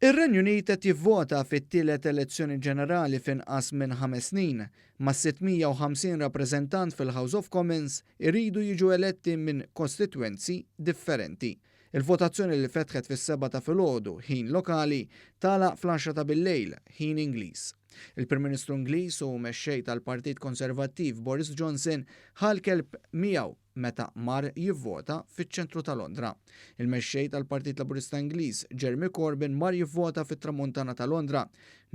Ir-Renju Unit qed jivvota fit-tielet elezzjoni ġenerali f'inqas minn ħames snin, mas-650 rappreżentant fil-House of Commons iridu jiġu eletti minn kostitwenzi differenti. Il-votazzjoni li fetħet fis-sebgħa ta' filgħodu, ħin lokali, tagħlaq fl-għaxra ta' billejl, ħin Ingliż. Il-Prim Ministru Ingliż u Mexxej tal-Partit Konservattiv Boris Johnson ħa l-kelb miegħu meta mar jivvota fiċ-ċentru ta' Londra. Il-Mexxej tal-Partit Laburista Ingliż, Jeremy Corbyn mar jivvota fit-Tramuntana ta' Londra.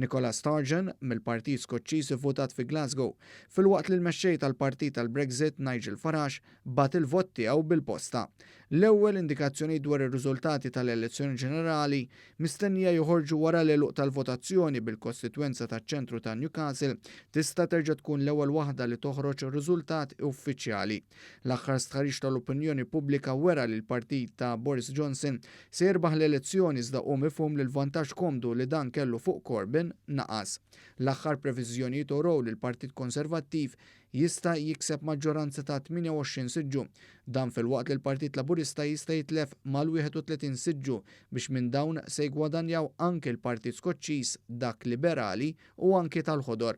Nicola Sturgeon, mill-Partit Skoċċiż ivvutat fi Glasgow, filwaqt li l-Mexxej tal-Partit tal-Brexit, Nigel Farage, bagħat il-vot tiegħu bil-posta. L-ewwel indikazzjonijiet dwar ir-riżultati tal-elezzjoni ġenerali mistennija joħorġu wara l-għeluq tal-votazzjoni bil-kostitwenza taċ-ċentru ta' Newcastle tista' terġa' tkun l-ewwel waħda li toħroġ riżultat uffiċjali. L-aħħar stħarriġ tal-opinjoni pubblika wera li l-partit ta' Boris Johnson se jirbaħ l-elezzjoni iżda hu mifhum li l-vantaġġ komdu li dan kellu fuq Corbyn naqas. L-aħħar previżjonijiet urew li l-Partit Konservattiv jista' jikseb maġġoranza ta' 28 siġġu. Dan filwaqt li l-Partit Laburista jista' jitlef mal-31 siġġu biex minn dawn se jgwadanjaw anki l-Partit Skoċċiż, dak Liberali u anki tal-Ħodor.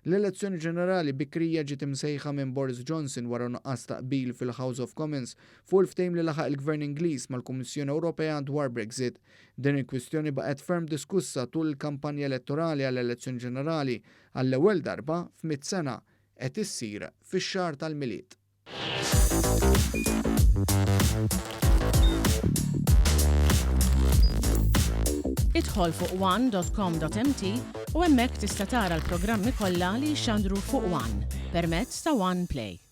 L-elezzjoni ġenerali bikrija ġiet imsejħa minn Boris Johnson wara nuqqas ta' qbil fil-House of Commons fuq il-ftehim li laħaq il-Gvern Ingliż mal-Kummissjoni Ewropea dwar Brexit. Din il-kwistjoni baqgħet ferm diskussa tul il-kampanja elettorali għall-elezzjoni ġenerali Għall-ewwel darba f'mitt sena qed issir fix-xahar tal-Milied. Idħol fuq one.com.mt u hemmhekk tista' tara l-programmi kollha li jixxandru fuq One permezz ta' One Play.